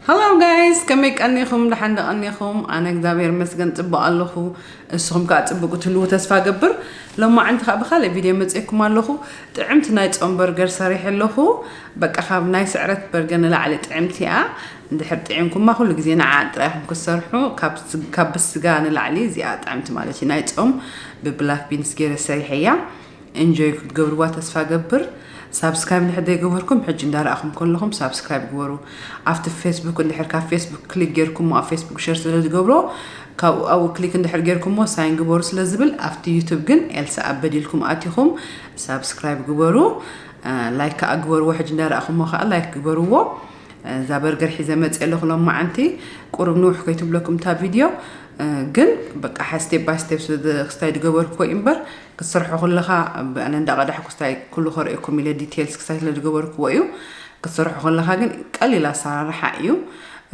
Hello guys፣ ከመይ ቀኒኹም? ደሓን ዶ ቀኒኹም? ኣነ እግዚኣብሔር ይመስገን ጽቡቕ ኣለኹ። እስኹም ከኣ ጽቡቕ ትህልዉ ተስፋ ገብር። ሎማዓንቲ ከኣ ብኻልእ ቪድዮ መጽኤኩም ኣለኹ። ጥዕምቲ ናይ ጾም በርገር ሰሪሐ ኣለኹ። በቃ ካብ ናይ ስዕረት በርገር ንላዕሊ ጥዕምቲ እያ። እንድሕር ጥዒምኩማ ኩሉ ግዜ ንዓ ጥራይ ኢኹም ክትሰርሑ። ካብ ስ-፣ ካብ ብስጋ ንላዕሊ እዚኣ ጥዕምቲ ማለት እዩ። ናይ ጾም ብብላክ ቢንስ ገይረ ሰሪሐያ። ኢንጆይ ክትገብርዋ ተስፋ ገብር። ሳብስክራይብ እንድሕር ዘይገበርኩም ሕጂ እንዳረኣኹም ከለኹም ሳብስክራይብ ግበሩ። ኣብቲ ፌስቡክ እንድሕር ካብ ፌስቡክ ክሊክ ጌርኩሞ ኣብ ፌስቡክ ሸር ስለ ዝገብሮ ካብኡ ኣብኡ ክሊክ እንድሕር ጌርኩሞ ሳይን ግበሩ ስለ ዝብል ኣብቲ ዩቱብ ግን ኤልሳ ኣበድ ኢልኩም ኣቲኹም ሳብስክራይብ ግበሩ። እ፣ ላይክ ከኣ ግበርዎ። ሕጂ እንዳረኣኹሞ ከኣ ላይክ ግበርዎ። እዛ በርገር ሒዘ መጽእ ኣለኹ ሎማዓንቲ። ቁሩብ ንውሕ ከይትብለኩም እታ ቪድዮ፣ እ፣ ግን በቃ ሓ-፣ ስቴፕ ባይ ስቴፕ ስለ ዝ-፣ ክስታይ ዝገበርኩዎ እዩ እምበር፣ ክትሰርሖ ከለኻ ብ-፣ ኣነ እንዳቐዳሕኩ ክስታይ ኩሉ ከርእየኩም ኢለ ዲቴልስ ክስታይ ስለ ዝገበርኩዎ እዩ። ክትሰርሖ ከለኻ ግን ቀሊል ኣሰራርሓ እዩ።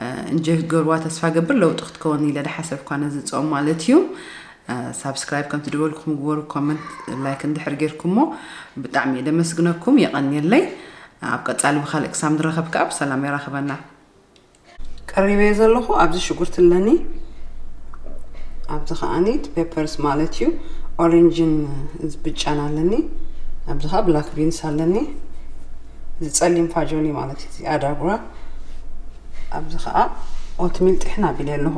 እ፣ እንጆይ ክትገብርዋ ተስፋ ገብር፣ ለውጢ ክትከውን ኢለ ዝሓሰብኳ ነዚ ጾም ማለት እዩ። እ፣ ሳብስክራይብ ከምቲ ዝበልኩም ግበሩ፣ ኮመንት፣ ላይክ እንድሕር ጌርኩሞ ብጣዕሚ እየ ደመስግነኩም፣ የቐንየለይ። ኣብ ቀጻሊ ብኻልእ ክሳብ ንራኸብ ከኣ ብሰላም የራኽበና። ቀሪበ እየ ዘለኹ። ኣብዚ ሽጉርቲ ኣለኒ፣ ኣብዚ ከዓኒ ፔፐርስ ማለት እዩ፣ ኦሬንጅን እዚ ብጫን ኣለኒ፣ ኣብዚ ከኣ ብላክ ቢንስ ኣለኒ፣ እዚ ጸሊም ፋጆሊ ማለት እዩ፣ እዚ ኣዳጉራ፣ ኣብዚ ከኣ ኦትሚል ጥሕን ኣቢለ ኣለኹ።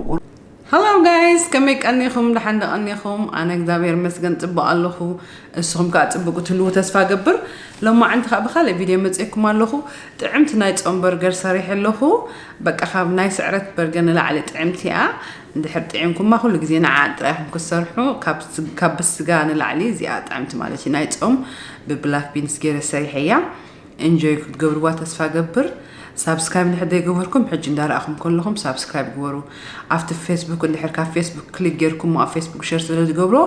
Hello guys፣ ከመይ ቀኒኹም? ደሓን ዶ ቀኒኹም? ኣነ እግዚኣብሔር ይመስገን ጽቡቕ ኣለኹ። እስኹም ከኣ ጽቡቕ ትህልዉ ተስፋ ገብር። ሎማዓንቲ ከኣ ብኻልእ ቪድዮ መጽኤኩም ኣለኹ። ጥዕምቲ ናይ ጾም በርገር ሰሪሐ ኣለኹ። በቃ ካብ ናይ ስዕረት በርገር ንላዕሊ ጥዕምቲ እያ። እንድሕር ጥዒምኩማ ኩሉ ግዜ ንዓ ጥራይ ኢኹም ክትሰርሑ። ካብ ስ-፣ ካብ ብስጋ ንላዕሊ እዚኣ ጥዕምቲ ማለት እዩ። ናይ ጾም ብብላክ ቢንስ ገይረ ሰሪሐያ። ኢንጆይ ክትገብርዋ ተስፋ ገብር። ሳብስክራይብ እንድሕር ዘይገበርኩም ሕጂ እንዳረኣኹም ከለኹም ሳብስክራይብ ግበሩ። ኣብቲ ፌስቡክ እንድሕር ካብ ፌስቡክ ክሊክ ጌርኩሞ ኣብ ፌስቡክ ሸር ስለ ዝገብሮ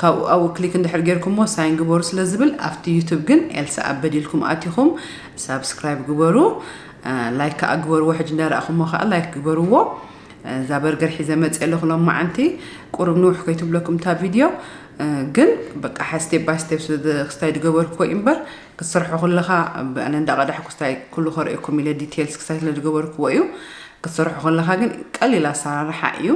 ካብኡ ኣብኡ ክሊክ እንድሕር ጌርኩሞ ሳይን ግበሩ ስለ ዝብል ኣብቲ ዩቱብ ግን ኤልሳ ኣበድ ኢልኩም ኣቲኹም ሳብስክራይብ ግበሩ። እ፣ ላይክ ከኣ ግበርዎ። ሕጂ እንዳረኣኹሞ ከኣ ላይክ ግበርዎ። እዛ በርገር ሒዘ መጽእ ኣለኹ ሎማዓንቲ። ቁሩብ ንውሕ ከይትብለኩም እታ ቪድዮ፣ እ፣ ግን በቃ ሓ-፣ ስቴፕ ባይ ስቴፕ ስለ ዝ-፣ ክስታይ ዝገበርኩዎ እዩ እምበር፣ ክትሰርሖ ከለኻ ብ-፣ ኣነ እንዳቐዳሕኩ ክስታይ ኩሉ ከርእየኩም ኢለ ዲቴልስ ክስታይ ስለ ዝገበርኩዎ እዩ። ክትሰርሖ ከለኻ ግን ቀሊል ኣሰራርሓ እዩ።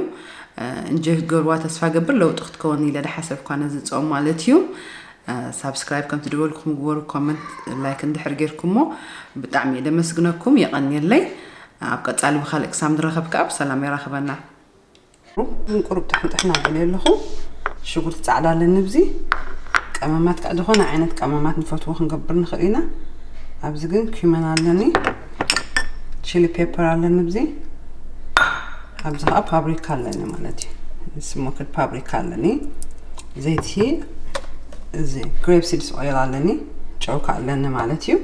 እ፣ እንጆይ ክትገብርዋ ተስፋ ገብር፣ ለውጢ ክትከውን ኢለ ዝሓሰብኳ ነዚ ጾም ማለት እዩ። እ፣ ሳብስክራይብ ከምቲ ዝበልኩም ግበሩ፣ ኮመንት፣ ላይክ እንድሕር ጌርኩሞ ብጣዕሚ እየ ደመስግነኩም፣ የቐንየለይ። ኣብ ቀጻሊ ብኻልእ ክሳብ ንራኸብ ከኣ ብሰላም የራኽበና። ግን ቁሩብ ጥሕንጥሕና ኣቢለ ኣለኹ። ሽጉርቲ ጻዕዳ ኣለኒ፣ ኣብዚ ቀመማት ከኣ ዝኾነ ዓይነት ቀመማት ንፈትዎ ክንገብር ንኽእል ኢና። ኣብዚ ግን ኪመን ኣለኒ፣ ቺሊ ፔፐር ኣለኒ፣ ኣብዚ ኣብዚ ከኣ ፓብሪካ ኣለኒ ማለት እዩ። ስሞክድ ፓብሪካ ኣለኒ፣ ዘይቲ፣ እዚ ግሬፕ ሲድስ ኦይል ኣለኒ፣ ጨው ከኣ ኣለኒ ማለት እዩ።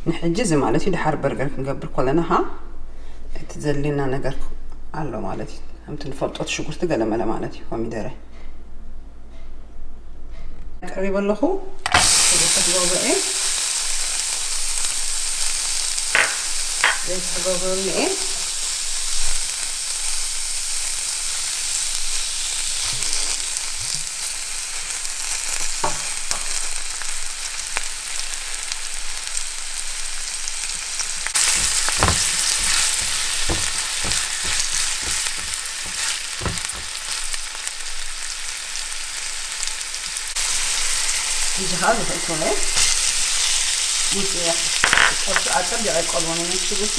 ንሕጂ እዚ ማለት እዩ፣ ድሓር በርገር ክንገብር ከለና ኸኣ እቲ ዘድልየና ነገር ኣሎ ማለት እዩ። ከምቲ ንፈልጦ እቲ ሽጉርቲ ገለመለ ማለት እዩ፣ ኮሚደረ። ቀሪበ ኣለኹ። ሽጉርቲ ክገብሮ እየ። ዘይቲ ክገብረሉ እየ። ሕጂ ኸኣ ዝፈትዎ ምስ ጠብሱ ኣጸቢቐ ይቆልዎ ነቲ ሽጉርቲ።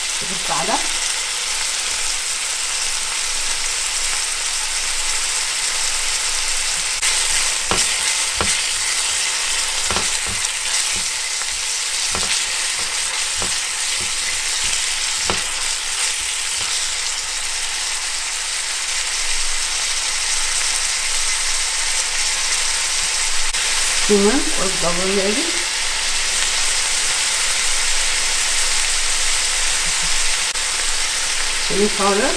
ሽጉርቲ ጻዕዳ። ኪመን ቁሩብ ገብረሉ እዚ ቺሊ ፓውደር፣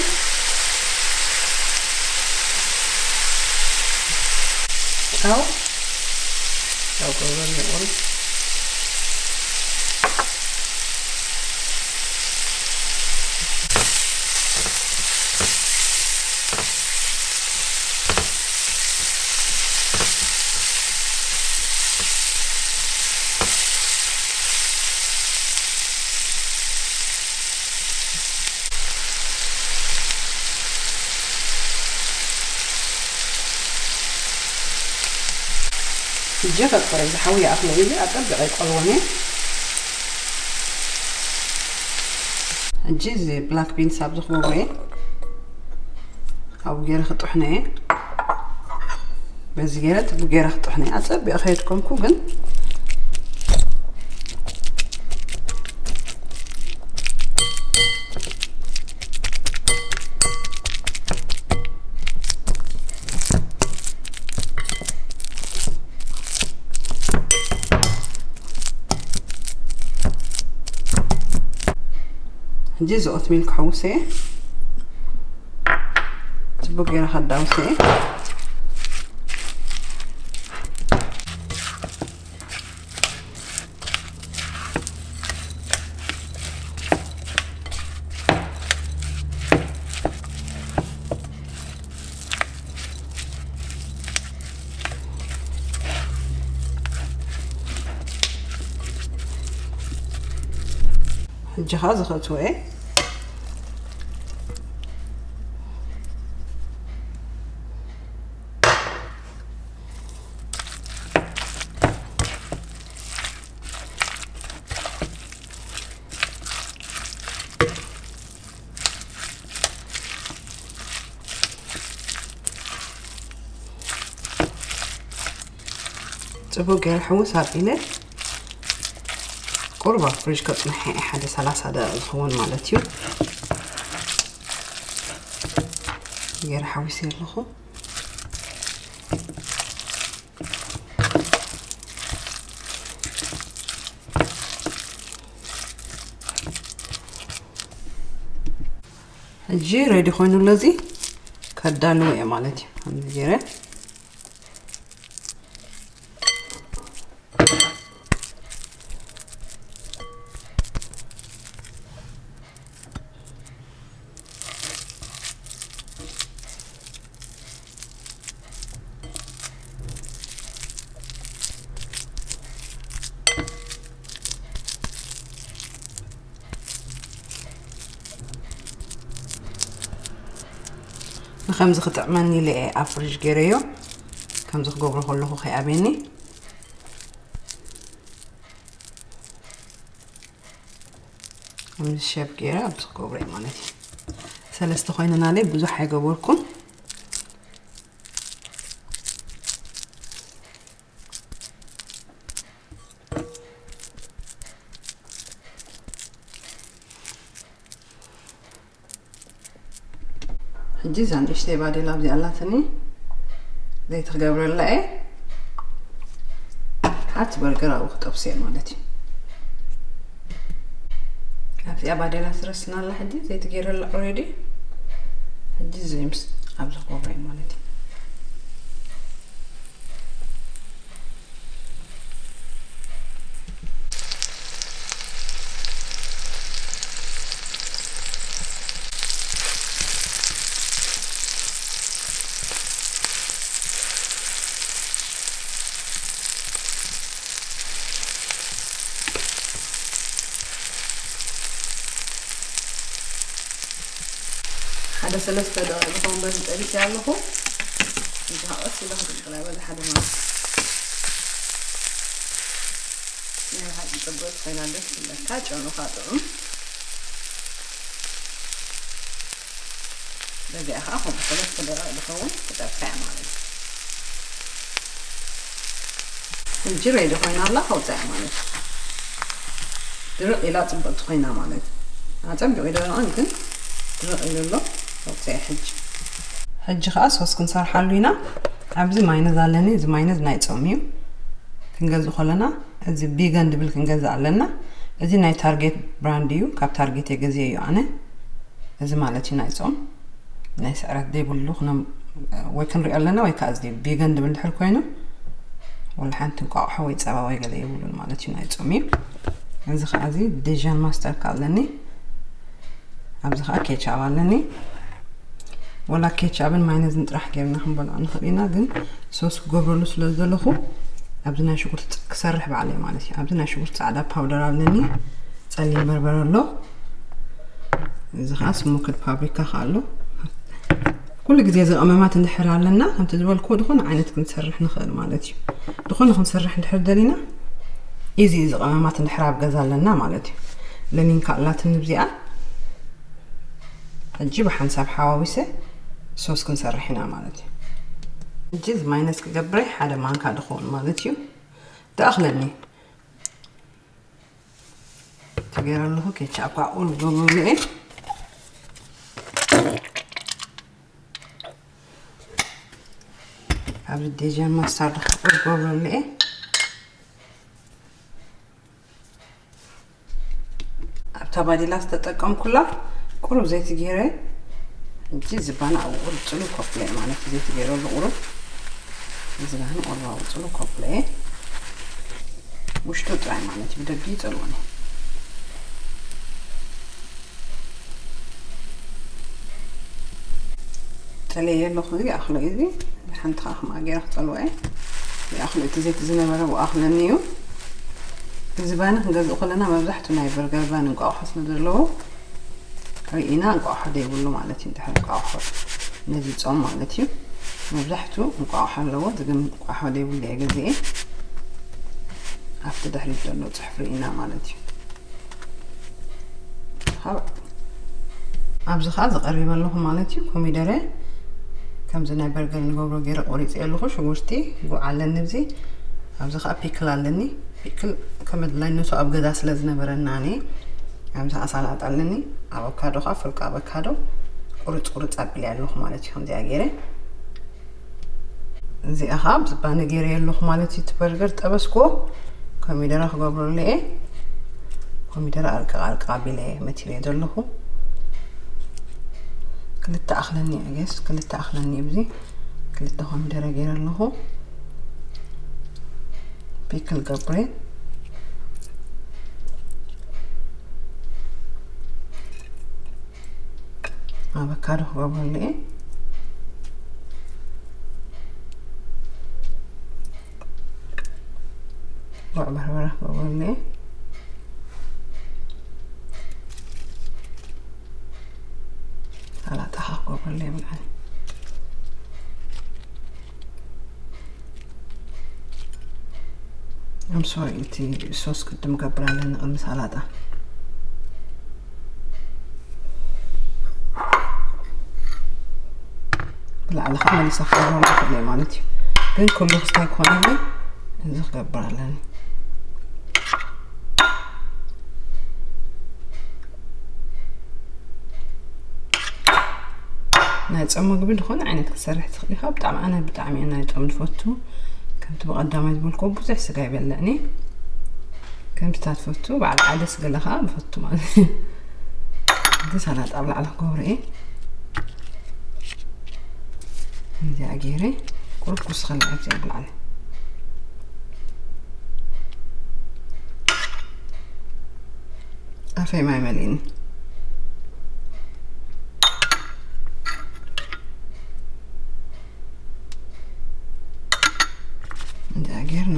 ጨው፣ ጨው ገብረሉ ቁሩብ፣ ሕጂ ከጥቅረ ዝሓዊ ይኣኽሎ ኢሉ ኣጸቢቐ ይቆልወን እየ። ሕጂ እዚ ብላክ ቢንስ ኣብ ዝኽበቡ እየ ካብኡ ገይረ ክጥሕኖ እየ። በዚ ገይረ ጥቡ ገይረ ክጥሕኖ እየ። ኣጸቢቐ ከየድከምኩ ግን ሕጂ እዚ ኦትሚል ክሕውስ እየ። ጽቡቅ ገይረ ከዳውስ እየ። ሕጂ ኸኣ ዝኸትዎ እየ። ጽቡቅ ገይረ ሕውስ ኣቢለ ቁሩብ ኣብ ፍሪጅ ከጽንሐ እየ፣ ሓደ ሰላሳ ደቂቕ ዝኸውን ማለት እዩ። ገይረ ሓዊሰ ኣለኹ። ሕጂ ሬዲ ኮይኑ ኣሎ፣ እዚ ከዳልዎ እየ ማለት እዩ። ከምዚ ገይረ ንኸምዚ ክጥዕመኒ ኢለ እየ ኣብ ፍሪጅ ገይረዮ። ከምዚ ክገብሮ ከለኹ ከይኣብየኒ። ከምዚ ሸፕ ገይረ ኣብዚ ክገብሮ እየ ማለት እዩ። ሰለስተ ኮይነናለይ፣ ብዙሕ ኣይገበርኩን። ሕጂ እዛ ንእሽተይ ባዴላ ኣብዚኣ ኣላትኒ፣ ዘይቲ ክገብረላ እየ። ሓንቲ በርገር ኣብኡ ክጠብስ እየ ማለት እዩ። ኣብዚኣ ባዴላ ስረስና ኣላ፣ ሕጂ ዘይቲ ገይረላ ኦልሬዲ። ሕጂ እዚ ምስ ኣብዚ ክገብሮ እየ ማለት እዩ። ሓደ ሰለስተ ደቂቕ ዝኸውን በዚ ጠቢሰ ኣለኹ። እዚ ከዓ ቀስ ኢለ ክቅልቅላ በዚ ሓደ ማለት ናይ ሓቂ ጽብቕቲ ኮይና ደስ ትብለካ፣ ጨኑኻ ጥዑም። በዚኣ ከዓ ከምኡ ሰለስተ ደቂቕ ዝኸውን ክጠብሳ እያ ማለት እዩ። ሕጂ ሬዲ ኮይና ኣላ፣ ከውፅኣ ማለት እዩ። ድርቕ ኢላ ጽብቕቲ ኮይና ማለት እዩ። ኣጸቢቑ ይደረቐን ግን ድርቕ ኢሉ ኣሎ፣ ከውፅኣ ሕጂ። ሕጂ ከዓ ሶስ ክንሰርሓሉ ኢና። ኣብዚ ማይነዝ ኣለኒ፣ እዚ ማይነዝ ናይ ጾም እዩ። ክንገዝእ ከለና እዚ ቢገን ድብል ክንገዝእ ኣለና። እዚ ናይ ታርጌት ብራንድ እዩ፣ ካብ ታርጌት የገዝየ እዩ ኣነ። እዚ ማለት እዩ ናይ ጾም፣ ናይ ስዕረት ዘይብሉ ክነም-፣ ወይ ክንሪኦ ኣለና ወይ ከዓ እዚ ቢገን ድብል ድሕር ኮይኑ ወላ ሓንቲ እንቋቑሖ ወይ ጸባ ወይ ገለ የብሉን ማለት እዩ፣ ናይ ጾም እዩ። እዚ ከዓ እዚ ዲጃን ማስተር ከዓ ኣለኒ፣ ኣብዚ ከዓ ኬቻብ ኣለኒ። ወላ ኬቻብን ማይነዝን ጥራሕ ጌርና ክንበልዖ ንኽእል ኢና፣ ግን ሶስ ክገብረሉ ስለ ዝደለኹ ኣብዚ ናይ ሽጉርቲ ፅ-፣ ክሰርሕ ባዕለይ ማለት እዩ። ኣብዚ ናይ ሽጉርቲ ፃዕዳ ፓውደር ኣለኒ፣ ጸሊም በርበረ ኣሎ፣ እዚ ከዓ ስሞክድ ፓፕሪካ ከዓ ኣሎ። ኩሉ ግዜ እዚ ቀመማት እንድሕር ኣለና፣ ከምቲ ዝበልክዎ ዝኾነ ዓይነት ክንሰርሕ ንኽእል ማለት እዩ። ዝኾነ ክንሰርሕ እንድሕር ደሊና፣ እዚ እዚ ቀመማት እንድሕር ኣብ ገዛ ኣለና ማለት እዩ። ለሚንካ ኣላትኒ ብዚኣ። ሕጂ ብሓንሳብ ሓዋዊሰ ሶስ ክንሰርሕ ኢና ማለት እዩ። ሕጂ እዚ ማይነስ ክገብረ ሓደ ማንካ ድኸውን ማለት እዩ። ደኣኽለኒ ትገይረ ኣለኹ። ኬቻ እኳ ቁል ገብርሉ እየ። ኣብዚ ዴጃን ማስታርድ ቁል ገብርሉ እየ። ኣብታ ባዴላ ዝተጠቀምኩላ ቁሩብ ዘይቲ ገይረ። ሕጂ ዝባና ኣብኡ ቁሩብ ጽሉል ከፍሎ እየ ማለት እዩ። ዘይቲ ገይረሉ ቁሩብ ዝባና ቁሩብ ኣብኡ ጽሉል ከፍሎ እየ። ውሽጡ ጥራይ ማለት እዩ፣ ብደጊ ይጸልወኒ። ጠለየ ኣለኹ። እዚ ይኣኽሎ እዩ። እዚ ሓንቲ ከዓ ከምኣ ገይረ ክጸልዎ እየ። ይኣኽሎ፣ እቲ ዘይቲ ዝነበረ ብኣኽለኒ እዩ። እዚ ባኒ ክንገዝእ ከለና መብዛሕትኡ ናይ በርገር ባኒ እንቋቑሖ ስለ ዘለዎ ርኢና እንቋቑሖ ዘይብሉ ማለት እዩ። እንድሕር እንቋቑሖ ነዚ ጾም ማለት እዩ። መብዛሕትኡ እንቋቑሖ ኣለዎ። እዚ ግን እንቋቑሖ ዘይብሉ እየ ገዚኤ። ኣብቲ ድሕሪት ዘሎ ጽሑፍ ርኢና ማለት እዩ። ካብ ኣብዚ ኸዓ ዝቐሪበ ኣለኹ ማለት እዩ። ኮሚደረ ከምዚ ናይ በርገር ንገብሮ ገይረ ቆሪጸ ኣለኹ። ሽጉርቲ፣ ጉዕ ኣለኒ ኣብዚ። ኣብዚ ኸዓ ፒክል ኣለኒ። ፒክል ከም ኣድላይነቱ ኣብ ገዛ ስለ ዝነበረና፣ ኣነ ኣብዚ ኸዓ ሳላጣ ኣለኒ። ኣቮካዶ ኸዓ፣ ፍርቂ ኣቮካዶ ቁርጽ ቁርጽ ኣቢለ ኣለኹ ማለት እዩ። ከምዚኣ ገይረ እዚኣ ኸዓ ኣብዚ ባኒ ገይረ ኣለኹ ማለት እዩ። እቲ በርገር ጠበስኩዎ። ኮሚደረ ክገብረሉ እየ። ኮሚደረ ኣርቅቕ ኣርቅቕ ኣቢለ እየ መቲረዮ ዘለኹ። ክልተ ኣኽለኒ፣ ኣገስ ክልተ ኣኽለኒ። ኣብዚ ክልተ ኮሚደረ ገይረ ኣለኹ። ፒክል ገብረ። ኣቮካዶ ክገብረሉ እየ። ጉዕ በርበረ ክገብረሉ እየ። ሳላጣ ከዓ ክገብረሉ እየ ብልዓኒ። I'm sorry፣ እቲ ሶስ ቅድም ገብር ኣለኒ ቅድሚ ሳላጣ። ብላዕሊ ከዓ መሊሳ ክገብሮ ይኽእል እየ ማለት እዩ። ግን ኩሉ ክስታይ ክኾነለይ እዚ ክገብር ኣለኒ። ናይ ጾም ምግቢ ዝኾነ ዓይነት ክትሰርሕ ትኽእል ኢኻ። ብጣዕሚ፣ ኣነ ብጣዕሚ እየ ናይ ጾም ዝፈቱ። ከምቲ ብቐዳማይ ዝበልኩዎ ብዙሕ ስጋ ይበልዕ እየ። ከምቲ እታ ትፈቱ በዓል ዓደስ ገለ ኸዓ ብፈቱ ማለት እዩ። እዚ ሳላጣ ኣብ ላዕሊ ክገብሮ እየ። እንዲኣ ገይረ ቁሩብ ክውስኸልና ኣብዚ ኣብ ላዕሊ። ኣፈይ ማይ መሊእኒ። እንዲኣ ጌርና፣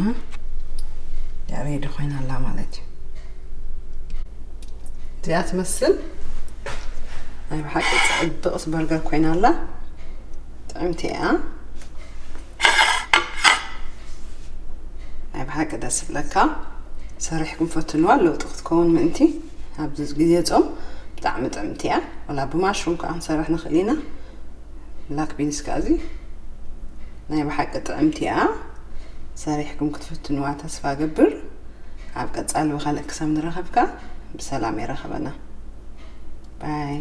እንዲኣ ሬዲ ኮይና ኣላ ማለት እዩ። እዚኣ ትመስል ናይ ብሓቂ ጽብቕቲ በርገር ኮይና ኣላ። ጥዕምቲ እያ። ናይ ብሓቂ ደስ ይብለካ። ሰሪሕኩም ፈትንዋ፣ ለውጢ ክትከውን ምእንቲ። ኣብዚ ግዜ ጾም ብጣዕሚ ጥዕምቲ እያ። ወላ ብማሽሩም ከዓ ክንሰርሕ ንኽእል ኢና። ብላክ ቢንስ ከዓ እዚ ናይ ብሓቂ ጥዕምቲ እያ። ሰሪሕኩም ክትፍትንዋ ተስፋ ገብር። ኣብ ቀጻሊ ብኻልእ ክሳብ ንራኸብካ ብሰላም የራኸበና። ባይ።